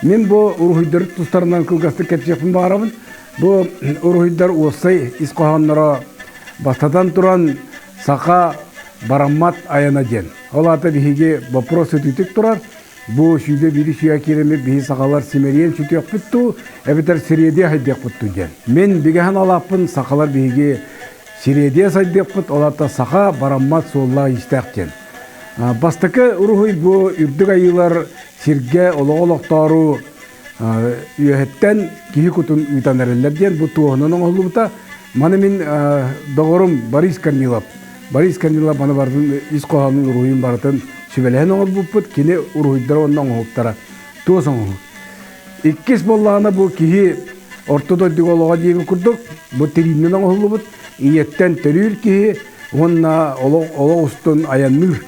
Мин бу уруһуйдары тустарынан кылгастык кэпсиэхпин баҕарабын. Бу уруһуйдар уопсай ис хоһоонноро бастатан туран саха бараммат айана диэн. Ол аата биһиги боппуруос сытыытык турар. Бу 101 сүйэ киирэммит биһи сахалар симэлийэн сүтүөхпүт дуу, эбэтэр сириэдийэ сайдыахпыт дуу диэн. Мин бигэһэн алааппын сахалар биһиги сириэдийэ сайдыахпыт, ол аата саха бараммат суоллаах-иистээх диэн. Бастакы уруһуй бу үрдүк айыылар сиргэ олоҕу олохтоору үөһэттэн киһи кутун ыытан эрэллэр диэн бу туоһунан оҥоһуллубута. Маны мин доҕорум Борис Корнилов. Борис Корнилов маны барытын ис хоһоонун уруһуйун барытын сүбэлэһэн оҥорбуппут. Кини уруһуйдара уонна оҥоһуктара туос оҥоһук. Иккис буоллаҕына бу киһи орто дойдуга олоҕо диэбит курдук бу тирииннэн оҥоһуллубут ийэттэн төрүүр киһи уонна олох олох устун айанныыр.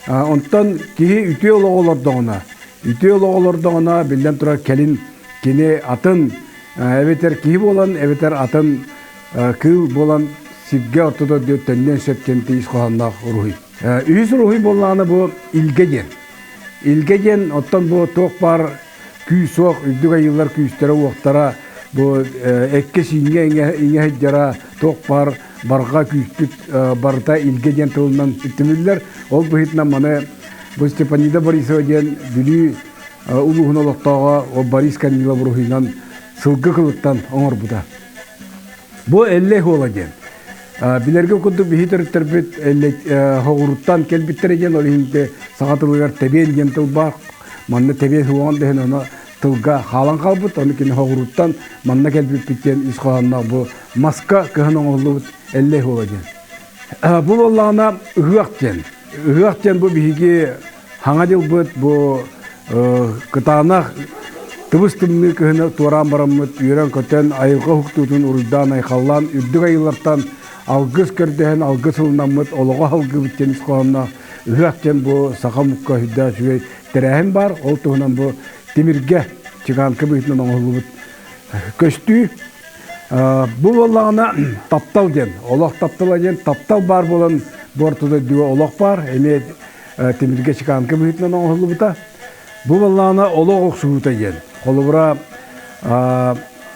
Онтон киһи үтүө олоҕу олордоҕуна, үтүө олоҕу олордоҕуна, биллэн турар, кэлин кини атын эбэтэр киһи буолан, эбэтэр атын кыыл буолан сиргэ орто дойду төннүөн сөп диэн ис хоһоонноох уруһуй. Үһүс уруһуй буоллаҕына бу илгэ диэн. Илгэ диэн оттон бу туох баар күүс суох үрдүк айыылар күүстэрэ-уохтара бу эккэ-сииҥҥэ иҥэ сылдьара туох баар барҕа күүспүт барыта илгэ диэн тылынан түмүллэр. Ол быһыытынан маны бу Степанида Борисова диэн Бүлүү улууһун олохтооҕо Борис Корнилов уруһуйунан сылгы кылыттан оҥорбута. Бу Эллэй Хуола диэн. Билэргэ курдук биһи төрүттэрбит хоҕуруттан кэлбиттэрэ диэн ол иһин саха тылыгар тэбиэн диэн тыл баар. Манна тэбиэн суоҕун да иһин ону тылга хаалан хаалбыт. Ону кини хоҕуруттан манна кэлбиппит диэн ис хоһоонноох бу маска кыһан оҥоһуллубут Эллэй Хуола диэн. Бу буоллаҕына ыһыах диэн. Ыһыах диэн бу биһиги Хаҥа дьылбыт бу кытаанах тыбыс тымныы кыһыны туораан бараммыт үөрэн-көтөн айылҕа уһуктуутун уруйдаан-айхаллаан үрдүк айыылартан алгыс көрдөһөн алгыс ылынаммыт олоҕу алгыыбыт диэн ис хоһоонноох ыһыах диэн бу саха омукка сүрдээх үчүгэй тэрээһин баар. Ол туһунан бу тимиргэ чыгаанка быһыытынан оҥоһуллубут көстүү. Бу буоллаҕына таптал диэн, олох таптала диэн таптал баар буолан бу орто дойдуга олох баар. Эмиэ тимиргэ чеканка быһыытынан оҥоһуллубута. Бу буоллаҕына олох охсуһуута диэн. Холобура,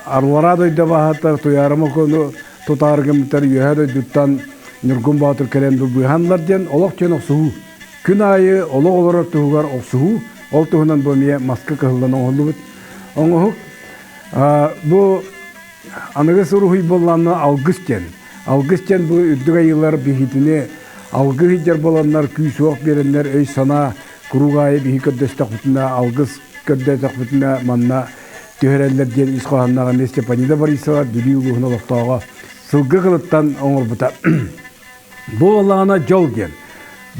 Арвара дойду баһааттар Туйаара Мокону тутаары гыммыттар Үөһээ дойдуттан Ньургун Боотур кэлэн быыһаннар диэн олох диэн охсуһуу. Күн аайы олох олорор туһугар охсуһуу. Ол туһунан бу эмиэ маска кыһыллан оҥоһуллубут оҥоһук. Бу Аныгыс уруһуй буоллаҕына алгыс диэн. Алгыс диэн бу үрдүк айыылар биһитини алгыс илдьэр буоланнар күүс-уох биэрэннэр өй-санаа куруук аайы биһи көрдөстөхпүтүнэ алгыс көрдөөтөхпүтүнэ манна түһэрэллэр диэн ис хоһоонноох эмиэ Степанида Борисова Бүлүү улууһун олохтооҕо сылгы кылыттан оҥорбута. Бу буоллаҕына дьол диэн.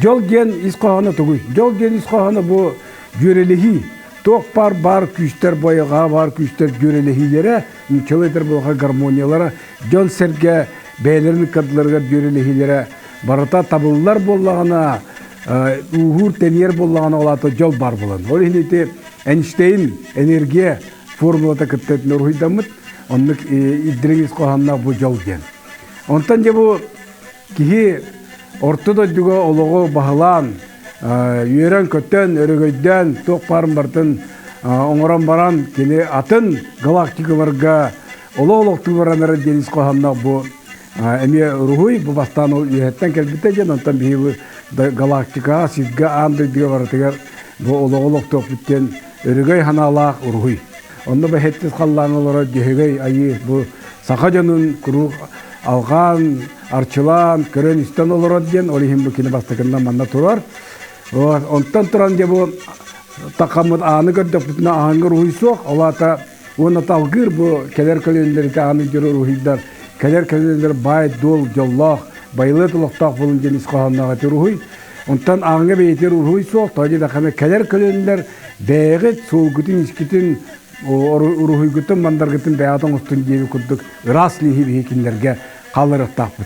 Дьол диэн ис хоһооно тугуй? Дьол диэн ис хоһооно бу дьүөрэлэһии. Туох баар баар күүстэр бойоҕа баар күүстэр дьүөрэлэһиилэрэ, нууччалыы этэр буоллахха гармониялара, дьон-сэргэ бэйэлэрин ыккардыларыгар дьүөрэлэһиилэрэ барыта табыллар буоллаҕына, ууһуур-тэнийэр буоллаҕына ол аата дьол баар буолан. Ол иһин ити Эйнштейн энергия формулата кытта уруһуйдаммыт, оннук дириҥ ис хоһоонноох бу дьол диэн. Онтон дьэ бу киһи орто дойдуга олоҕу баһылаан, үөрэн-көтөн, өрөгөйдөөн, туох баарын барытын оҥорон баран, кини атын галактикаларга олох олохтуу баран эрэр диэн ис хоһоонноох бу эмиэ уруһуй бу бастаан ол үөһэттэн кэлбитэ диэн, онтон биһиги галактикаҕа, сиргэ, аан дойдуга барытыгар бу олоҕу олохтуохпут диэн өрөгөй санаалаах уруһуй. Онно бэһэттис халлаан олорор Дьөһөгөй Айыы бу саха дьонун куруук алҕаан, арчылаан, көрөн-истэн олорор диэн, ол иһин бу кини бастакыннан манна турар. Онтон туран дьэ бу такаммыт ааны көрдөхпүтүнэ ааҥҥа уруһуй суох, ол аата уонна талгыыр бу кэлэр көлүөнэлэргэ ааны дьөр уруһуйдар, кэлэр көлүөнэлэр баай-дуол, дьоллоох, байылыат олохтоох буолун диэн ис хоһоонноох эти уруһуй. Онтон ааҥҥа бэйэтигэр уруһуй суох, тоҕо диэтэххинэ кэлэр көлүөнэлэр бэйэҕит суолгутун-иискитин уруһуйгутун, мандаргытын бэйэҕит оҥостун диэби курдук ыраас лииһи биһи кинилэргэ хаалларыахтаахпыт.